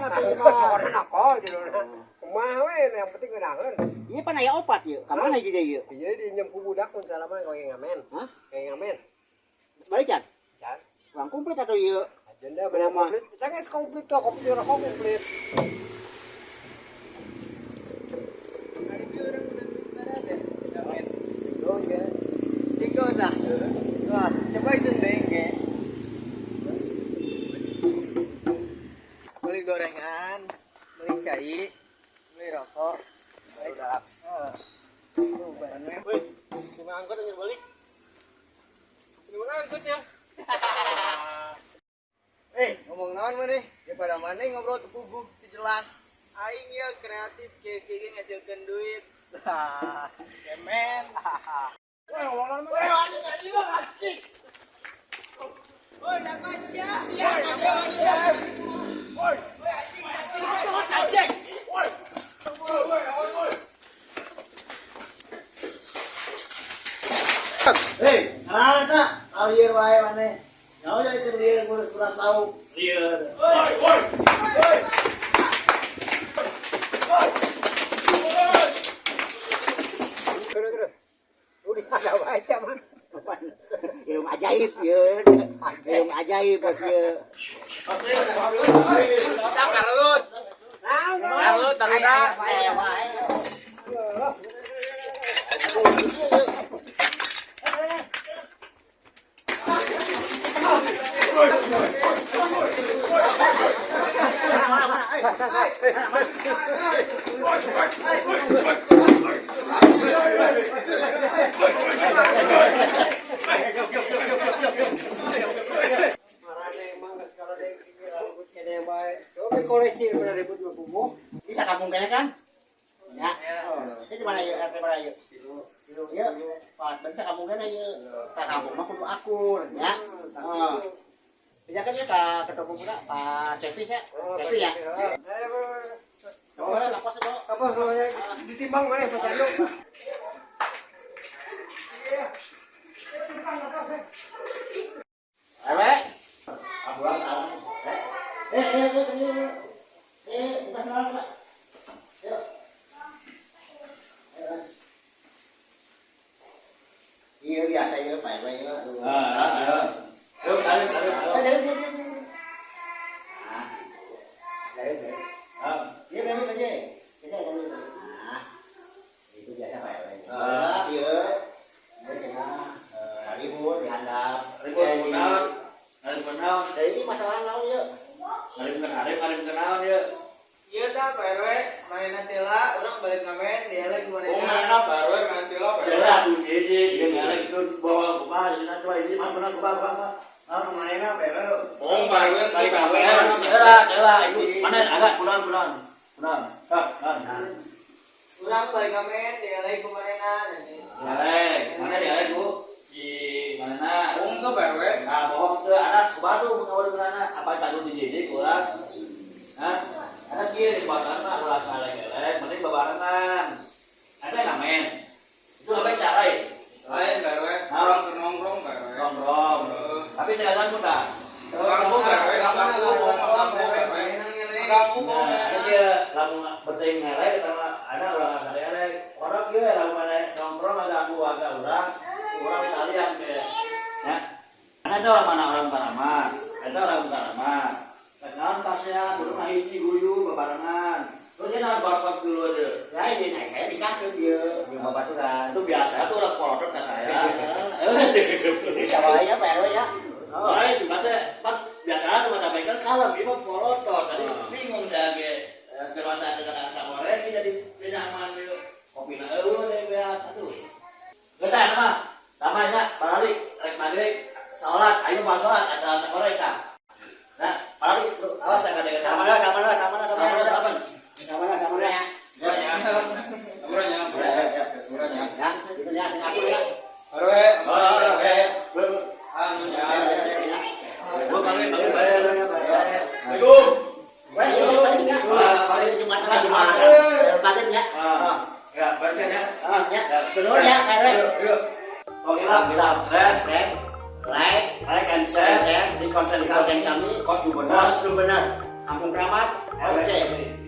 lah mah. Pokoknya nako judulna. Kumaha we yang penting ngeunaheun. Ieu pan aya opat ieu. Ka mana hiji deui ieu? Jadi diinjem ku budak mun salaman kayak ngamen. Hah? Kayak ngamen. Geus balik can? Can. Kurang komplit atuh ieu. Agenda bener komplit. Kita geus komplit tuh, kopi rokok komplit. Cinggo dah. Wah, coba itu deh, ge. Beli gorengan, beli cai, beli rokok. Udah. Woi, si angkot anjir balik. Ini mana angkotnya? Ngomong naon maneh? Daripada maneh ngobrol teu puguh, teu jelas. Aing ya kreatif kieu-kieu ngasilkeun duit. Kemen. Woi, anjing anjing. Woi, dapat sia. Sia anjing. Woi, anjing, anjing. Woi, anjing. Hei, Ngarana lieur wae maneh. Nyaho ya itu lieur kuras tahu. Lieur. Woi, woi. Woi. Kena kena. Udah ada wae mah. Ilmu ajaib ieu. Ilmu ajaib bos ieu. Tak karlut. Karlut taruda. Wae wae. Marane emang geus kalau deui ribut kene yang bae. Coba koleksi udah ribut mah puguh. Bisa kampung kene kan? Ya. Ini gimana yuk? RT mana yuk? Yuk, Pak, bisa kampung kene yuk. Ka kampung mah kudu akur, ya. Heeh. Bisa kan ya ka ketua pemuda Pak Cepi ya? Cepi ya? Oh, lapas itu. Apa namanya ditimbang mana Pak Sandu? Ewe. Eh, eh, eh, eh, eh, buka sendal, Pak. Yuk. Ayo. Iya biasa ya Pak RW ya. Ah, ayo. Yuk, tarik, tarik, ayo. Eh, dari, dari, dari. Ah. Dari, dari. Ah, Iya, dari aja. Kita dari. Nah. Itu biasa Pak RW. Ah. Iya. Iya, cenah. Eh, ribut dihandap. Ribut kunaon? Ngarib kunaon? Dari ini masalah naon ieu? Ngarib kenarip, ngarib kunaon ieu? Iya dah Pak RW, mainan tila, orang balik ngamen, dielek gimana? Oh, mana Pak RW main tila Pak RW. Ya tuh hiji, ieu ngarep itu bawa kumaha jadi coba hiji mas bener kumaha kumaha. Ah, mainan Pak RW. Bohong Pak RW, balik ngamen. Kela, kela, ibu mana agak kurang kurang. Kurang. Kak, kan. Orang balik ngamen, dielek kemana? Dialek, mana dialek Bu? Di mana? Bohong tuh Pak RW. Nah, bohong tuh anak kumaha tuh ngawal anak apa tadu di hiji kurang. Hah? Anak kieu di babarengan mah ulah ngalek-elek, mending babarengan. Ada ngamen. Itu ngamen cara ya? Lain Pak RW, orang ke nongkrong Pak RW. Nongkrong. Tapi dengan tak? Ganggu Pak RW, ganggu, ganggu Pak RW. Ganggu Nah, ada dia lamun penting ngerek sama ada orang ngerek. Orang dia lamun mana nongkrong agak aku agak orang, orang sekalian ke. Ya. Ada orang mana orang Parama, ada orang Parama. Kenal tasnya, kudu ngahiji guyu bebarengan. Terus dia naon bapak dulu dia. Lain, nah, saya bisa ke dia, di babaturan. Itu biasa tuh orang polotot ke saya. Bisa wae ya Pak RW ya. Oh, cuma teh pak biasa tuh mata bengkel kalem, ieu mah polotot. Tadi bingung saya ge. Kerasa dengan anak samore jadi nyaman ieu. Kopi na eueuh deh beak aduh. Geus aya mah. Tamanya balik rek maghrib salat, ayo mah salat ada samore ka. Nah, balik awas saya kadang Sama lah, sama lah, sama lah, sama lah. Sama Sama lah, sama lah ya. Murahnya, murahnya, murahnya. Ya, itu ya, sing atur ya. RW, Oh, oke. anu ya. Ya. Gua balik balik balik. Assalamualaikum. Weh, ini balik ya. Balik Jumat lah, Jumat. Balik ya. Ah, ya, balik ya. Ah, ya. Betul ya, Pak RW. Yuk. Oh, hilap, hilap. Subscribe, like, Like and share Share. di konten konten kami. Kok benar. Bos benar. Kampung Keramat, RW RC.